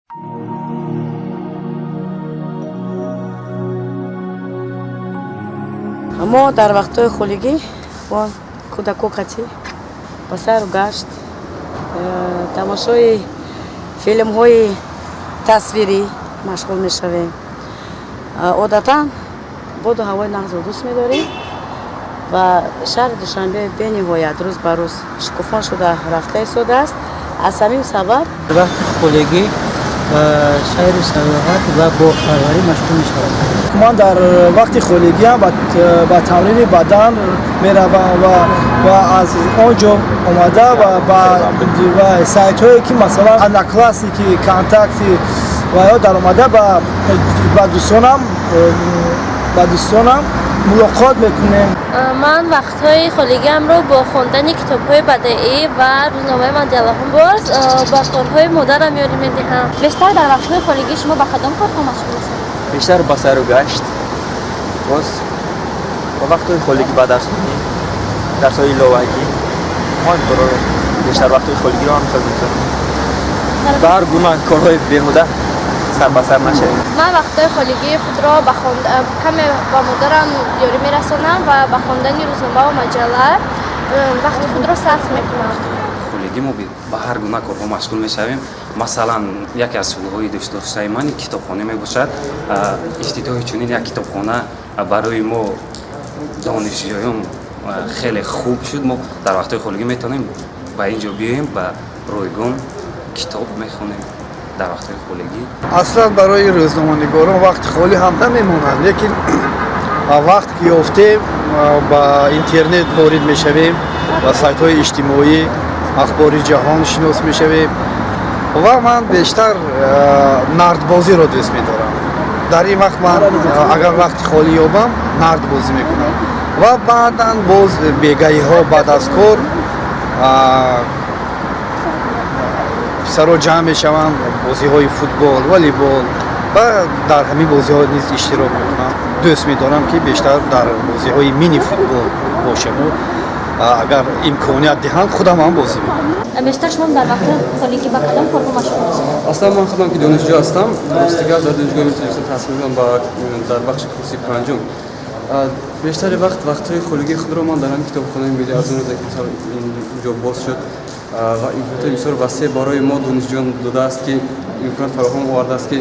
Мо дар вақтҳои холигӣ бо кӯдако қатӣ ба сайру гашт, тамошои филмҳои тасвирӣ машғул мешавем. Одатан боду ҳавои нағзро дӯст медорем ва шаҳри Душанбе бениҳоят рӯз ба рӯз шукуфон шуда рафта истодааст. Аз ҳамин сабаб вақти холигӣ ба сайру саёҳат ва боғпарварӣ машғул мешавам. Ман дар вақти холигиам ба тамрини бадан меравам ва аз он ҷо омада ва ба сайтҳое, ки масалан Одноклассники, ВКонтакте ва ё даромада ба дӯстонам мулоқот мекунем. Ман вақтҳои холигиамро бо хондани китобҳои бадеӣ ва рӯзномаи маҷаллаҳо, боз ба корҳои модарам ёрӣ медиҳам. Бештар дар вақтҳои холигӣ шумо ба кадом корҳо машғул мешавед? Бештар ба сайру гашт, боз ба вақтҳои холигӣ ба дарсхонӣ, дарсҳои иловагӣ. Мо ин корҳоро, бештар вақтҳои холигиро ҳам хел мегузаронем, ба ҳар гуна корҳои беҳуда сар ба сар нашавем. Ман вақтҳои холигии худро ба каме ба модарам ёрӣ мерасонам ва ба хондани рӯзнома ва маҷалла вақти худро сарф мекунам. Холигӣ мо ба ҳар гуна корҳо машғул мешавем. Масалан, яке аз шуғлҳои дӯстдоштаи ман китобхона мебошад. Ифтитоҳи чунин як китобхона барои мо донишҷӯён хеле хуб шуд. Мо дар вақтҳои холигӣ метавонем ба ин ҷо биёем, ба ройгон китоб мехонем дар вақтҳои холигӣ. Аслан барои рӯзноманигорон вақти холӣ ҳам намемонад, лекин вақт ки ёфтем, ба интернет ворид мешавем, ба сайтҳои иҷтимоӣ, ахбори ҷаҳон шинос мешавем. Ва ман бештар нардбозиро дӯст медорам. Дар ин вақт ман агар вақти холӣ ёбам, нард бозӣ мекунам ва баъдан боз бегаиҳо баъд аз кор писаро ҷамъ мешаванд, бозиҳои футбол, волейбол, ва дар ҳамин бозиҳо низ иштирок мекунам. Дӯст медорам, ки бештар дар бозиҳои мини футбол бошаму агар имконият диҳанд, худам ҳам бозӣ мекунам. Бештар шумо дар вақти холигӣ ба кадом корҳо машғул мешавед? Аслан ман худам ки донишҷӯ ҳастам, ростигар дар Донишгоҳи миллии Тоҷикистон таҳсил мекунам ба дар бахши курси панҷум. Бештари вақт вақтҳои холигии худро ман дар ҳамин китобхонаи миллӣ, аз он рӯзе ки мисол инҷо боз шуд ва имкониятҳои бисёр васеъ барои мо донишҷӯён додааст, ки имконият фароҳам овардааст, ки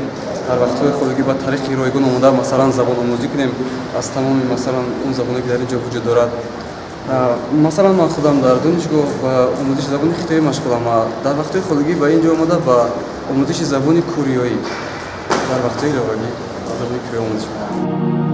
дар вақтҳои холигӣ ба тариқи ройгон омода, масалан, забономӯзӣ кунем аз тамоми, масалан, он забоне, ки дар ин ҷо вуҷуд дорад. Масалан, ман худам дар донишгоҳ ба омӯзиши забони хитоӣ машғулам ва дар вақтҳои холигӣ ба ин ҷо омада, ба омӯзиши забони кореёӣ, дар вақтҳои иловагӣ ба забони кореё омӯзиш мекунам.